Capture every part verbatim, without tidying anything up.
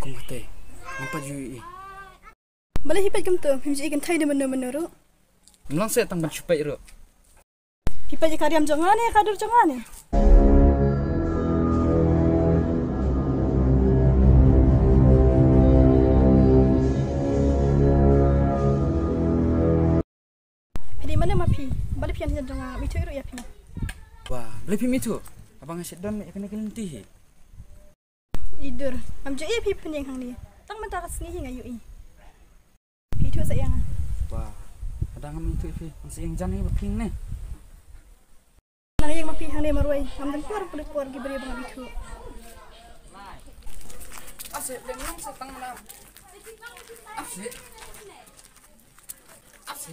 Kum kata. Ngam pat ju ïohi. Balei phi peit kumto, phim ju ïohi kynthei ne mano mano ruh. Ym long seh tang ban shu peit ruh. Phi peit ïa ka riam jong nga ne ïa ka dur jong nga ne? Phi dei mano ma phi? Balei phi ïa jan jong nga, ngam ithuh ruh ïa phi. Wah, balei phim ithuh? Haba nga shet don ïa kane ka lynti hi. I dur, ngam ju ïohi phi pynïeng hangne. Tang mynta ka sngi hi nga ïohi. Phi ithuh sa ïa nga. Wah, lada ngam ithuh ïa phi, ngan sa ïeng jan hi ba phi ne. Nang ïeng ma phi hangne marwei, ngam don por pule por ki briew ba ngam ithuh. Ase, lem nang sa tang na. Ase. Ase.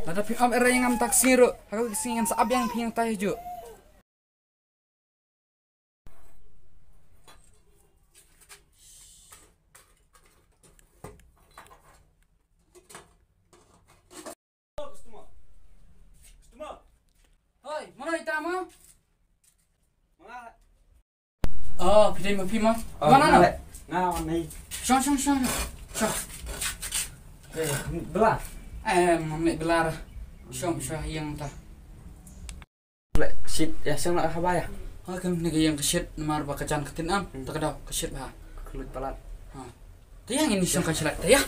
Lada phi ap era ïa nga mynta ka sngi ruh, ha ka sngi ngan sa ap ïa phi hangta hi juh. Customer. Customer. Hoi, mano ita mo? Manga. Oh, phi dei ma phi mo? Oh, wan ano? Nga wan ni. Shong, shong, shong. Shong. Eh, bela. Eh, mam ne bela. Shong, shong, ïeng ta. Le, shit, ïa shong la haba ïa. Ha, kam ne ka ïeng ka shit namar ba ka jan ka tin am. Hmm. Ta ka daw ka shit ba. Ka lut palat. Ha. Te ïa ngin shong ka shilak te ïa.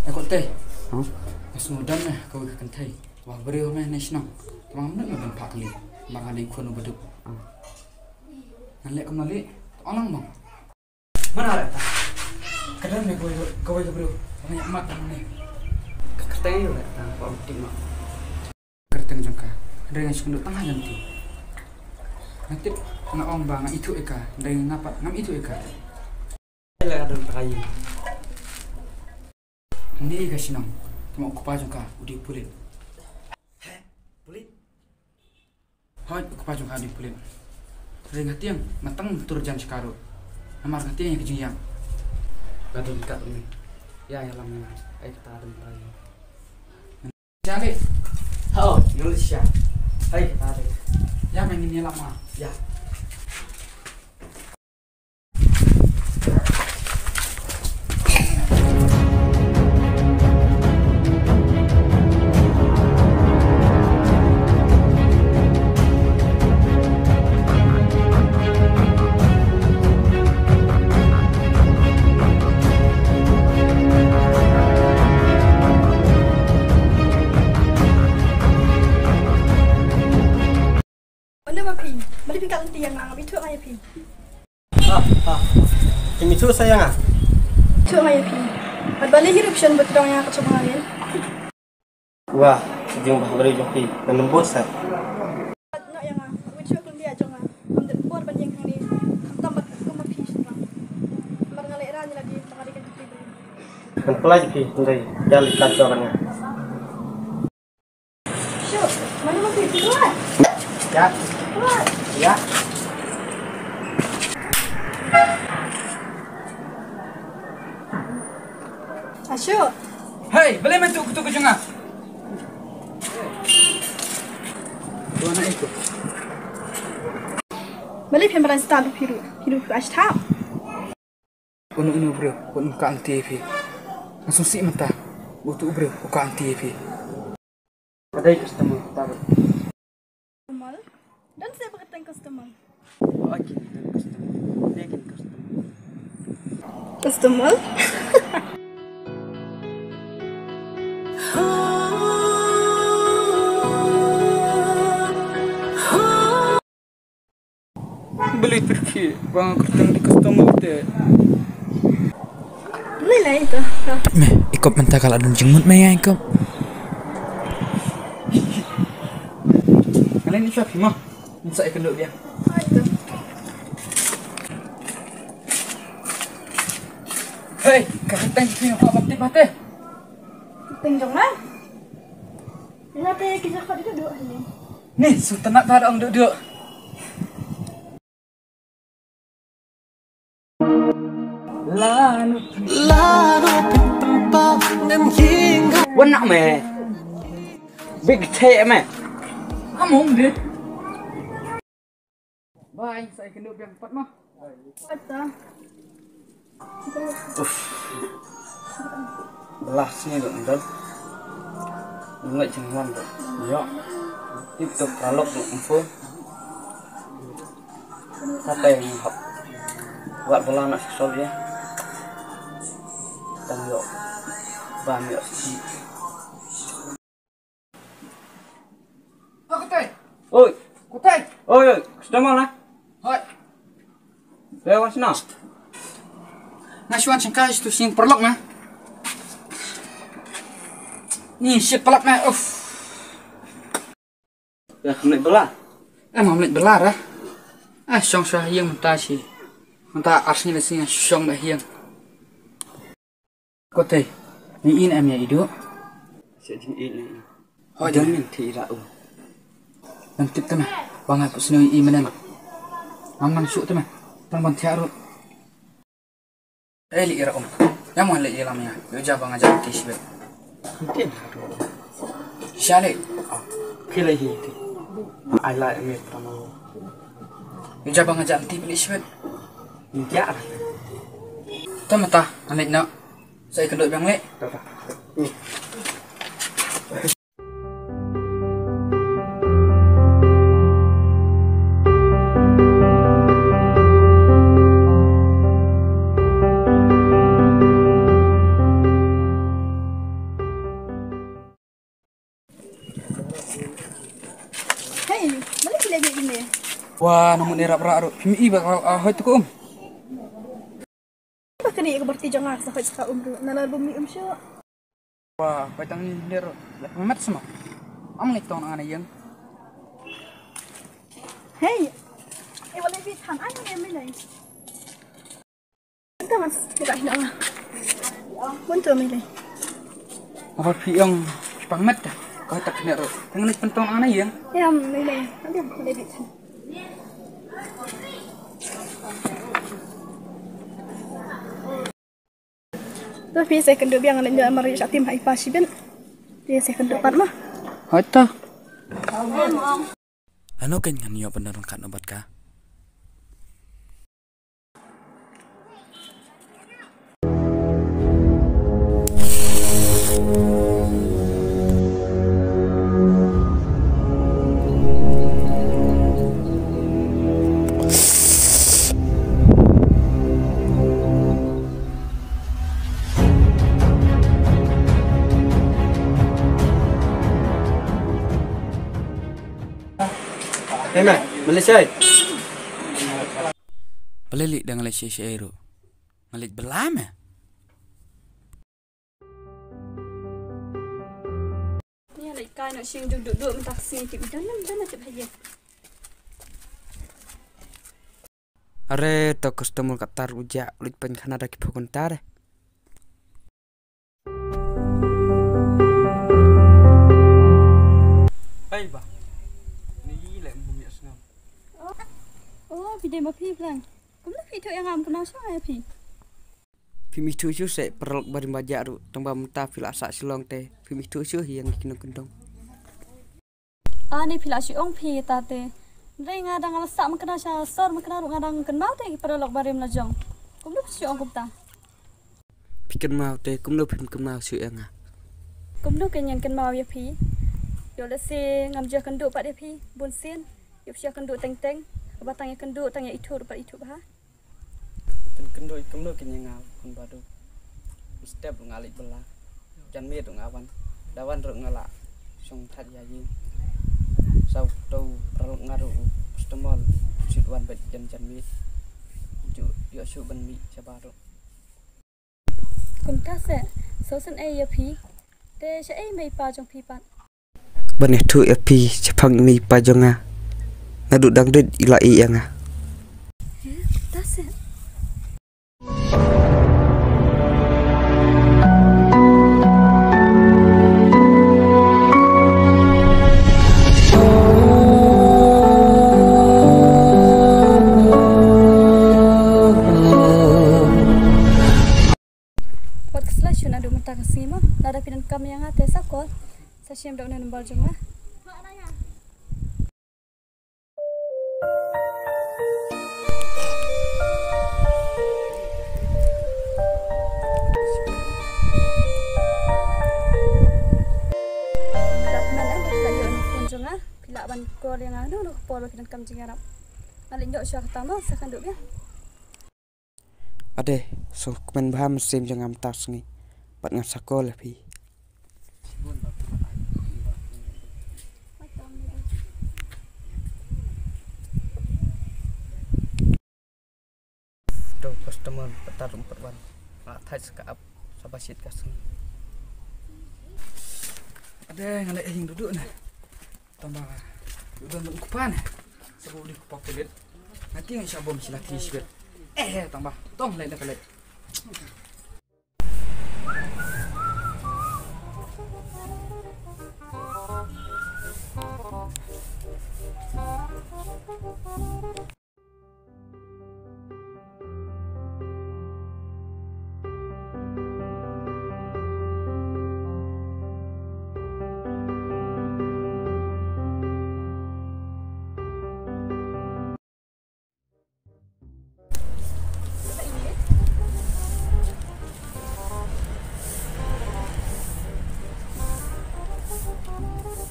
Eh, ko te. Huh? Nga sngewdon eh, kawei ka kynthei. Wah, briew me ne shnong. Te ma ngam nud ban phah kali. Ba nga dei khun u baduk. Ah. Ngan leh kum na leh. Ong lang bang. Mana leh ta? Ka don ne kawei, kawei ka briew. Ba nga ïa mat ne. Ka kyrteng ïa leh ta, ba ong tik ma. Kyrteng jong ka. Hynrei nga sngewthuh tang ha lynti. Nga tip, nga ong ba nga ithuh ïa ka. Hynrei nga pat ngam ithuh ïa ka. Leh ka don trai. Ngi ka shnong, te ma u kpa jong ka u dei pulit. He, pulit? Hooid, u kpa jong ka u dei pulit. Hynrei nga tieng, ma tang tur jan shikaru. Namar nga tieng ïa ka jingïap. Ka don kat uni. Ïa, ïalam ïa. Ai kata don trai. Jale. Hao, nang sha. Hai, kata dei. Ïa, ma ngin ïalap ma. Ïa. Mano ma phi? Balei phi kat lynti ïa nga, ngam ithuh nga ïa phi. Ha, ha. Phim ithuh sa ïa nga? Ithuh nga ïa phi. Bad balei hi ruh phi shon bad kdong ïa nga katba nga len? Wah, jingbakla jong phi, ngan ym bud sa. Bad noh ïa nga, wit shuh ka lynti jong nga. Ngam don por ban ïeng hangne. Khamtam bad kum ma phi shynrang. Namar nga lehrain ïa lade, ba nga dei ka kynthei briew. Ngan pynlait ïa phi, hynrei ïa leit lait shuwa bad nga. Shuh, mano ma phi, phi wan? Ïa. Wan. Ïa. Ashu. Hei, balei me tuh, tuh ka jong nga? Tuh anak itu. Balei phi ym rai stad phi ruh, phi ruh phi ashtah. Uno uno u briew, uno ka anti phi. Nga sngewsih mynta. Uto u briew, u ka anti phi. Ka dei customer, ta ba. Customer? Don seh ba kyrteng customer. Oi, kin customer. Dei kin customer. Customer? Balei pyrkhi ba nga kyrteng dei customer te? Balei lai to? Me, i Kop mynta ka la don jingmut me ïa i Kop. Nga leit shop hi mo. Ngan sa ïakynduh biang. Hei, ka kyrteng phi nga kwah ban tip ha te. Kyrteng jong nga? Nga te ki jakhot duh duh hangne. Ni, sngewtynnat ba da ong duh duh. Lano pynpaw ngan ïeng. Wan nak me. Big te me. Among de. Bye, sa ïakynduh biang pat mo. Pat ta. Uff. Belah sini dok ndal. Ngai jingwan dok. Yo. Tip tok kalok dok info. Kata yang hap. Wat belah nak sesol ya. Tang yo. Bam yo si. Ah, Kutai. Oi. Kutai. Oi, oi, customer na. Hoi. Te wan sna. Nga shuan sengkai stu sing perlok na. Ni shit pelap na. Uff. Ya, kemlek belah. Eh, mamlek belah ah. Ah, shong shwa hiang mynta shi. Mynta ars ni lesi shong da hiang. Kote, ni in em ya idu. Sejing in em. Hoi, jangan min ti ira u. Nang tip tama, banga pusnu i menen. Am nang shu tama, tang ban tiaru. Eh, li ira um. Yang mon li ilam ya. Yo ja banga ja ti sibet. Tin. Shale. Pila hi ti. Ai la mi tama. Yo ja banga ja ti li sibet. Ni ja. Tama ta, anik na. Sa ïakynduh biang leh. Hey, mana sila dia ini? Wah, namun era berak ru. Pim i bak ah, hoi tu ko um. Ba kane ka barti jong nga sa hoi sa um ru. Nalar bumi um shu. Wah, bai tang ni ru. Lek mat sama. Am ngi tong ana yang. Hey. Eh, wala bi than ai ni mi lai. Tang kita ina. Mun tu mi lai. Apa pi yang pang mat dah. Kau tak kena ru. Tang ni pentong ana yang. Ya, mi lai. Ada wala bi than. To phi sa ïakynduh biang leh ïa mar ïa tim ha i pa shibit. Phi sa ïakynduh pat ma. Hoi to. Ano kan ngan ïoh ban ryngkat noh bad ka. Hey, ma, Malaysia. Balei leh dang Malaysia sha ero. Nga leit bela me. Ni leit kai noh sing duk duk duk mynta ka sngi tip dan dan tip haye. Are to customer ka tar u ja leit pan khana da ki phukun tar. Hei ba. Ni leh mum ya sngam. Oh, phi dei ma phi blang. Kumno phi ïathuh ïa nga, ngam kynmaw shuh ïa phi. Phim ithuh shuh seh, paralok barim ba jah ruh, tang ba mynta phi la sah Shillong te, phim ithuh shuh ïa ngi ki nongkyndong. Ani phi la shu ong phi ta te. Hynrei nga dang la sah mynta sha sor mynta ruh nga dang kynmaw te ki paralok barim la jong. Kumno phi shu ong kumta? Phi kynmaw te kumno phim kynmaw shuh ïa nga? Kumno kein ngan kynmaw ïa phi? Ïoh lehse ngam ju ïakynduh pat ïa phi bun sien. Ïoh phi ïakynduh teng teng. Kaba tang ïakynduh tang ïa ithuh ruh pat ithuh bha. Phin kynduh kumno kein ïa nga khun Badu. Step ruh nga leit bylla. Janmiet ruh nga wan. Da wan ruh nga la shong that ïa ïing. Saw to paralok nga ruh u customer shu wan bad jan janmiet. Ju ïoh shu ban mih shabar ruh. Kumta seh, sngewsih ei ïa phi. Te shaei mei pa jong phi pat? Ban ïathuh ïa phi shaphang mei pa jong nga. Naduh dang rit i la ïeh ïa nga. He, kumta seh. Wat ka slai shu naduh mynta ka sngi mo. Lada phi donkam ïa nga te sa call. Sa shim da une number jong nga. Phi lah ban call ïa nga, no, no, por ba ki donkam jingïarap. Nga leit ïoh shuwa kata mo, sa kynduh biang. Ade, sngewkmen bha mynsiem jong nga mynta ka sngi. Bad ngan sa call ïa phi. To customer, pat tar ruh pat wan. Nga thait sa ka app, sa ba shit ka sngi. Ade, nga leit ïing duh duh ne. Tang ba u don u kpa ne. Sa u dei u kpa pulit. Nga tieng sha bom sila ti shibit. Eh, eh, tang ba. Tong leit na ka leit.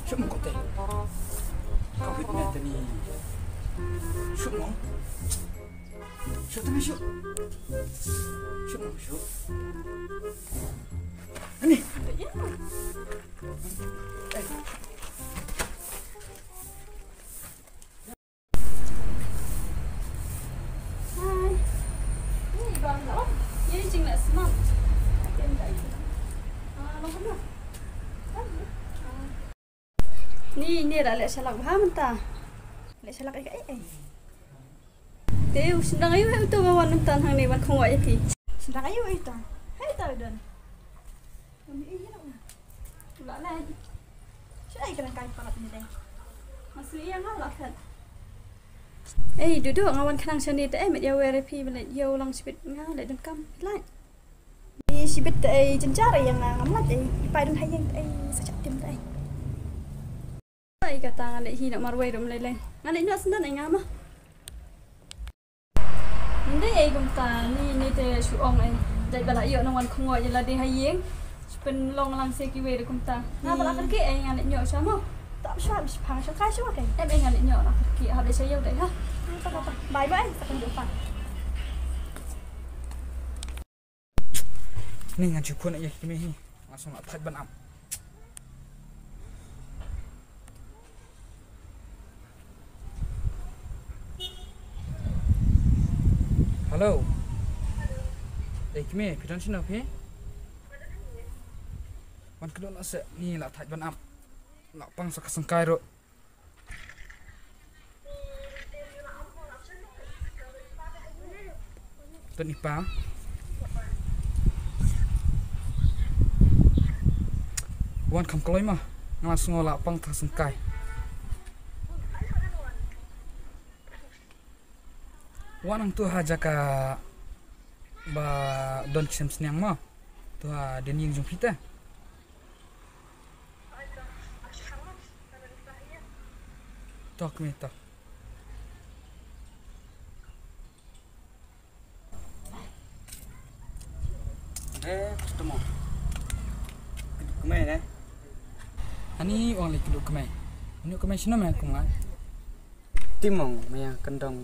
Shuh mo kote. Ka wit me tani. Shuh mo. Shuh tani shuh. Shuh mo shuh. Ani. Eh. Ni, ni da leh shalak bha mynta. Leh shalak ai ai ai. Te u shynrang aïu hi uto ba wan mynta hangne wan khongwai ïa phi. Shynrang aïu hi uto. Hi uto don. Ei, Dudu, nga wan khnang shane te, eh, met ïa wer ïa phi, ba leit ïew lang shibit, nga leit donkam, lait. Ei, shibit te, ei, jynjar ïa nga, ngam lait, ei, i pa i don ha ïing te, ei, sa shah tim te, ei. Ai, kata nga leit hi noh marwei ruh ym lei lei. Nga leit noh sendon ai nga ma. Ym dei ei kumta, ni, ni te shu ong ei. Dei ba la ïoh nang wan khongwai ïa lade ha ïing. Shu pynlong lang se kiwei ruh kumta. Nga ba la kyrkieh ei, nga leit noh sha mo. Tap sha, shu phang sha kai shu kai. Em ei, nga leit noh la kyrkieh, hap leit sha ïew dei ha. Bye bye, sa pynduh pat. Ni ngan shu phone ïa ki kmie hi. Nga sngewlah thait ban ap. Hello. Eh, kmie, phi don shano phi? Wan kynduh noh seh, ni lah thait ban ap. Lah pang sa ka syngkai ruh. Tun i pa. Wan kham kloi ma. Nga la sngew la pang tha sengkai. Wan nang tu ha jaka ba don ki sem sniang ma. Tu ha den ïing jong phi te. Tok mi tok. Eh, customer. Kynduh kmie ne? Ani ong lei kynduh kmie. Ani kmie shano me kum ngai? Te mo, me ïa kyndong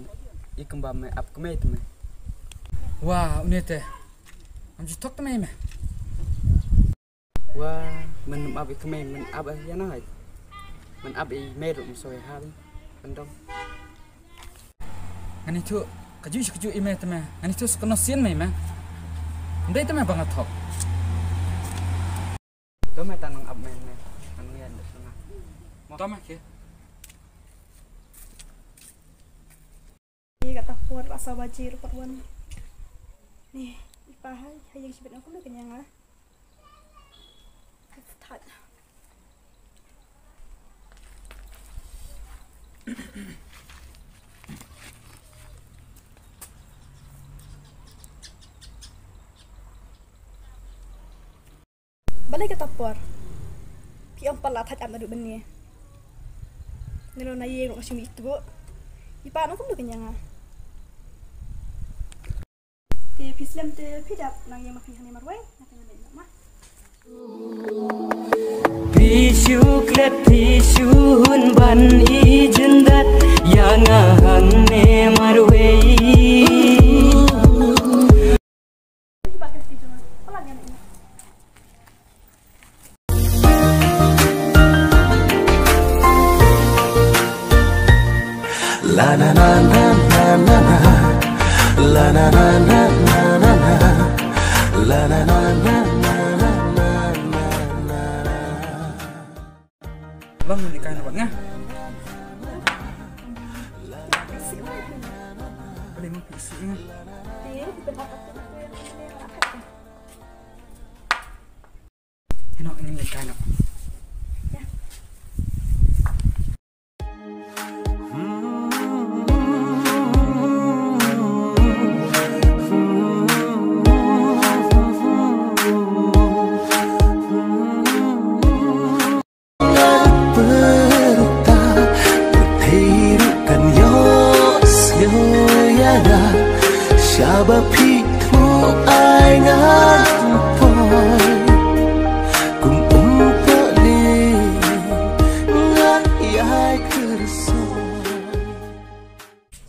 i kumba me ap kmie te me. Wa, une te. Am ju tok te me me. Wa, men ap i kmie, men ap ïa nang ai. Men ap i me ruh, men soi ha i kyndong. Ngani tu, ka ju ka ju i me te me. Ngani tu sa kano sien me me. Ndai te me ba nga thok. To me ta nang ap me me. Nang ïa nda sanga. To me ke. Ni kata por la saw baje ruh pat wan. Ni, i pa hai, hai ïeng shibit na kumno kenyang ah. Balei kata por? Phi ong pat la thait ap naduh mynne. Ngi long na ïing ruh ka shim ïa i tuh. Ipa nang kum du kenyang ah. Te phi slem te phi dap nang ïa ma phi hane marwei. Nga te ngan leit noh ma. Phi shu klet phi shu hun ban i jyndat ïa nga hangne marwei. La na na na na na na. La na na na na na na. La na na na na na na. Bang ni kai na bang ah. Boleh mungkin sih. Hino, ngin leit kai noh. Pyrta, pyrthei ruh kan ïohsngew ïa nga. Shaba phi thmu ai ngan poi. Kum um pali nga ïai kyrso.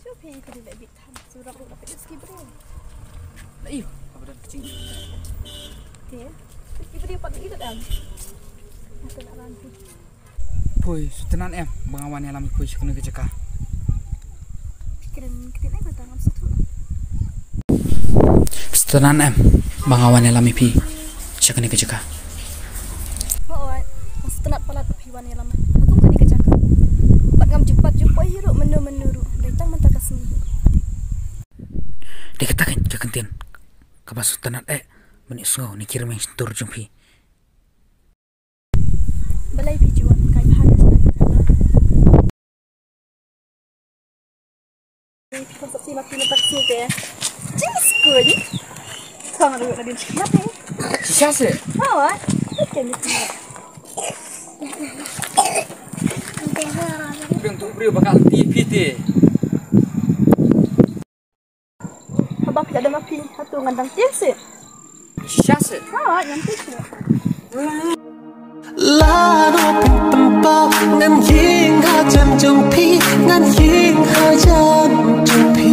Shu phi ka dei bit tham surok ruh dapat ski briew. Na iyo, apa dah kecil. Okey. Ski briew pat ida dang. Aku nak ranti. Poi, sutnan em, ba nga wan ïalam ïa phi sha kane ka jaka. Kren kren ai ba tang am sutu. Sutnan em, ba nga wan ïalam ïa phi sha kane ka jaka. Hooid, sutnat palat ba phi wan ïalam ha kum kane ka jaka. Bad ngam ju pat ju poi hi ruh mynno mynno ruh. Dei tang mynta ka sngi hi. Dei kata ka kyntien kaba sutnat eh ban ïohsngew na ki rmiang shyntur jong phi. Balei phi ju wan kai bha na jaka? Phi kham sop sima phi na tak sini te. Jing skun. Khang ruh na din sima te. Shisha se. Hawa. Oke ni. Biang tu briew bakal ti phi te. Haba phi da ma phi hatu ngan dang tieng sih. Shisha sih. Ha, ngan tieng sih. Lano pynpaw ngan ïeng hajan jong phi, ngan ïeng hajan jong phi.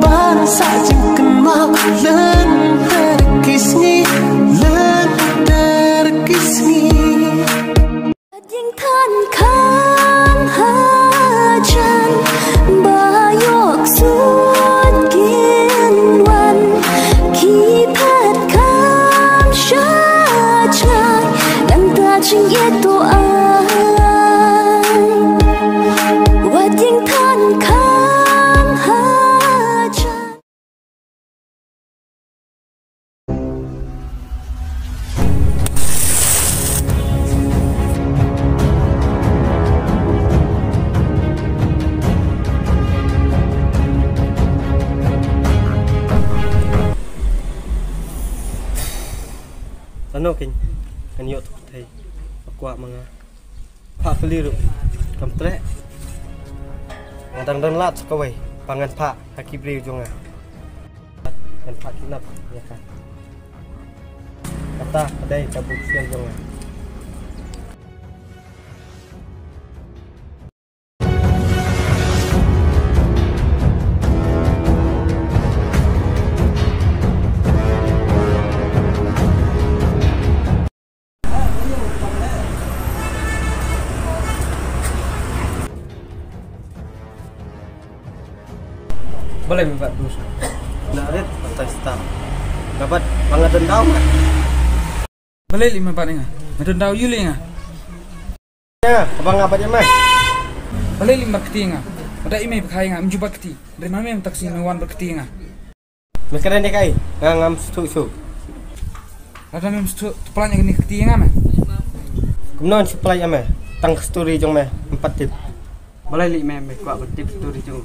Ban sa jingkynmaw lynter ki sngi, lynter ki sngi. Jingthan kham hajan ba ïoh sut kin wan ki phet kham shajai nangta jingïeit to ai. Wat jingthan kham hajan. Lano kin kan ïoh tu thei. Ba kwah ma nga. Phah kali ruh kam treh. Nga dang don lad sa kawei ba ngan phah ha ki briew jong nga. Ngan phah kidnap ïa ka. Kata ka dei ka buh sial jong nga. Balei me bat bus? Na rit batai sta. Dapat banga dendau. Balei lei me bat ïa nga? Me don daw ïa lei nga. Ya, kaba nga bat ïa me. Balei lei me bat kti ïa nga? Ba da ïa me ba kha ïa nga, me ju bat kti. Dei ma me mynta ka sngi me wan bat kti ïa nga. Me kren ïa kaei? Nga ngam sngewthuh shuh. Lada mem sngewthuh, to plan ïa kane ka kti ïa nga me. Kumno ngan shu plan ïa me? Tang ka story jong me, em pat tip. Balei lei me, me kwah ban tip story jong u?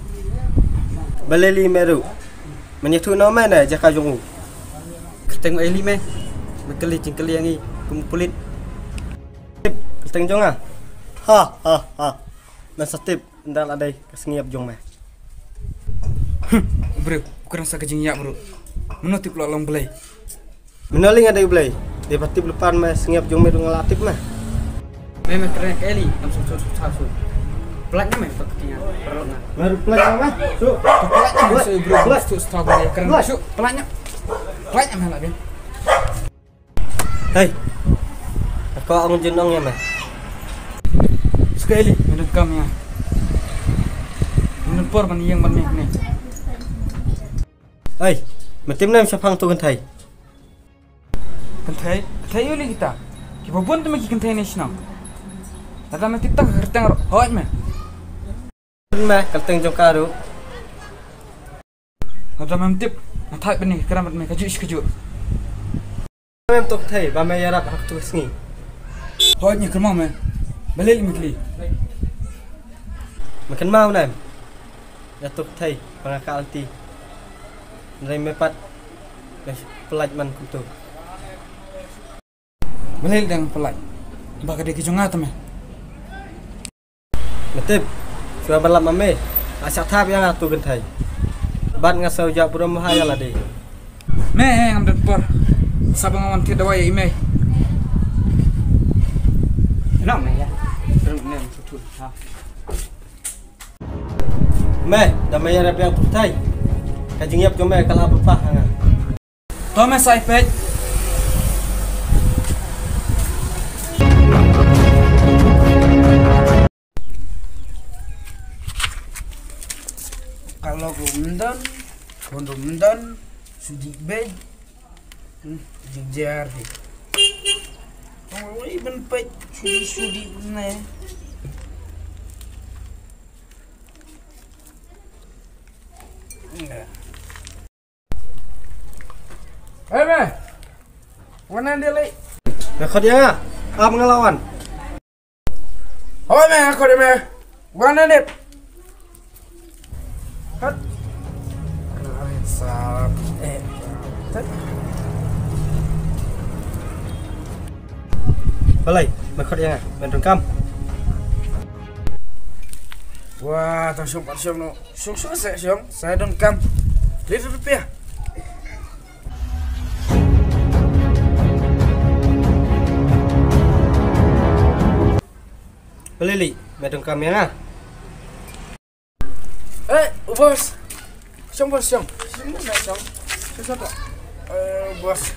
Balei lei me ruh? Men ïathuh noh me na jaka jong u. Kyrteng u ei lei me? Me kylli jingkylli ïa ngi kum u pulit. Tip kyrteng jong nga. Ha ha ha. Men sa tip. Nda la dei ka sngi ïap jong me. Bro, u kren sa ka jingïap bro. Mano tip la long Blei? Mano lei nga dei Blei? Dei ba tip lypa me sngi ïap jong me ruh nga la tip me. Me me kren ka Eli, am sum sum sum sum. Pelat nga me to ketian. Pelat nga. Me ruh pelat nga me. Su. Pelat nga me su bro. Pelat. Su sta ba kren. Pelat. Su pelat nga. Pelat nga me la bien. Hei. Ka ong jin ong ïa me. Sekali, me donkam ïa. Me don por ban ïeng ban mih ne. Hei, me tip ne em shaphang tu kynthei. Kynthei, kynthei ïa u lei kita. Kiba bun te me ki kynthei ne shnong. Lada me tip tang ka kyrteng ruh, hoi me. Me, kyrteng jong ka ruh. Lada mem tip, nga thait bad me, kram bad me, kajuh shi kajuh. Mem tok thei, ba me ïarap ha katu ka sngi. Hoi, ïa kyrmang me. Balei me kli? Me kynmaw ne em. Ïa tok thei, ba nga ka alti. Hynrei me pat, me pynlait man kumtu. Balei dang pynlait? Ba ka dei ka jong nga te me. Me tip, shuwa ban lap ma me, nga shah thap ïa nga tu kynthei. Bad nga shu ïa burom ha ïa lade. Me, eh, ngam don por. Sa ba nga wan thied dawai ïa i mei. Kenapa me ïa? Terus me, ha. Me, da me ïarap ïa tu kynthei. Ka jingïap jong me ka la bapah ha nga. To me sa ïa peit. Ka lok ruh ym don, phone ruh ym don, shu dih beit. Hmm, jingjar hi. Ong wei ban peit, shu dih, shu dih ne. Nga. Hei me. Wan nang dia lei. Me khot ïa nga. Ap nga la wan. Hoi me, khot ïa me. Wan nang dia. Hat. Ai, sap. Eh. Hat. Balei, me khot ïa nga. Me donkam. Wah, tang shong pat shong noh. Shong shong sa shong, sa donkam. Leit rupiah. Balei lei, me donkam ïa nga. Eh, u boss. Shong boss, shong. Shong boss, shong. Shong sata. Eh, boss.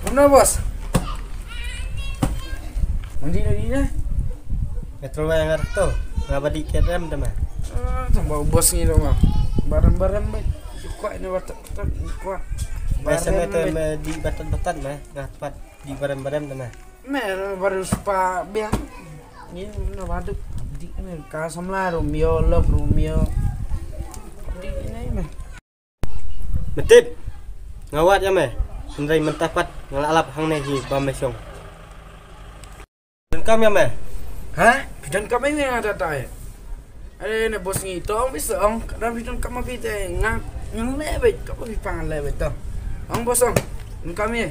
Kumno boss? Mandi lagi na. Metro wai ngar to. Nga ba dih kerem te me. Ah, tang ba u boss ngi dong ah. Barem-barem ba. Kuat ni batat batat kuat. Biasa me te me dih batat batat me. Nga pat dih barem-barem te me. Me baru sepa biang. Ni na baduk. Dih me ka samla Romeo lok Romeo. Dih ni me. Me tip. Nga wad ïa me. Hynrei mynta pat nga la lap hangne hi ba me shong. Donkam ïa me. Ha? Phi donkam ïa nga da dei. Are ne boss ngi to ong phi sa ong, ka dang phi donkam ma phi te nga ngan leh beit, ka phi pang leh beit to. Ong boss ong. Donkam ïa.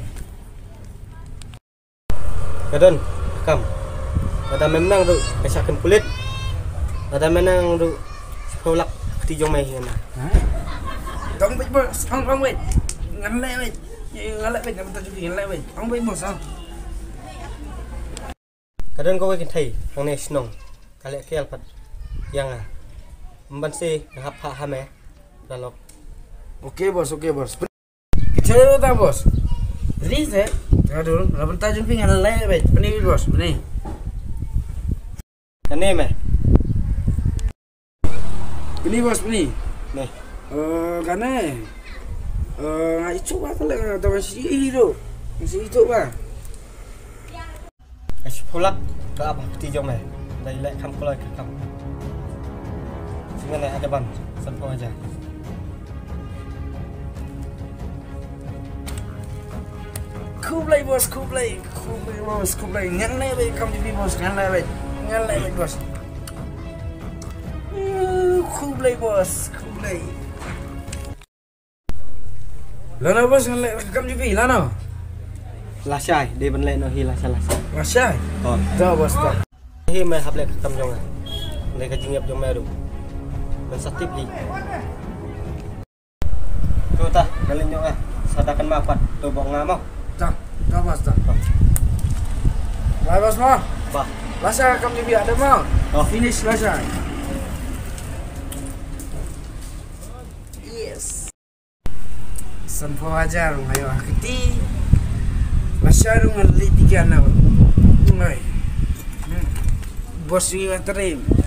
Ka don, kam. Lada me nang ruh, ka shah kynpulit. Lada me nang ruh, shiphew lak kti jong me hi nga. Ha? Tang bit boss, ong ong bit. Ngan leh bit. Ngan leh bit, ngan leh bit. Ong bit boss, ong. Ka don kawei kynthei, hangne shnong. Ka leh kel pat. Ïa nga. Mban se, nga hap ha ha me. Dalok. Okay boss, okay boss. Kichhe ta boss. Ri se. Ka dul, la bynta jong phi ngan leh beit. Pini boss, pini. Kane me. Pini boss, pini. Me. Eh, kane. Eh, nga ïoh ba kane, ta ba shi ïoh. Shi ïoh ba. Ka shi pulak ka ap ha kti jong me. Dei leh kham kloi ka kam. Shi ngane ada ban san phew hajar. Khublei boss, khublei, khublei boss, khublei. Ngan leh beit kam ji boss, ngan leh beit. Ngan leh beit boss. Uh, khublei boss, khublei. Lano boss ngan leh kam ji phi, lano? Lashai, dei ban leh noh hi lashai lashai. Lashai? Oh. To boss to. Hi me hap leh kam jong nga. Dei ka jingïap jong me ruh. Ngan sa tip hi. To ta, nga leit noh eh. Sa da kan ma pat. To bok nga mo. Ta, ta bas ta. Bye bas mo. Ba. Lasa kam ni biak de mo. Oh. Finish lasa. Yes. Sanphew hajar nga ïoh ha kti. Lasa ruh nga leit ïa ki ana. Ngai. Hmm. Bos ïa trim.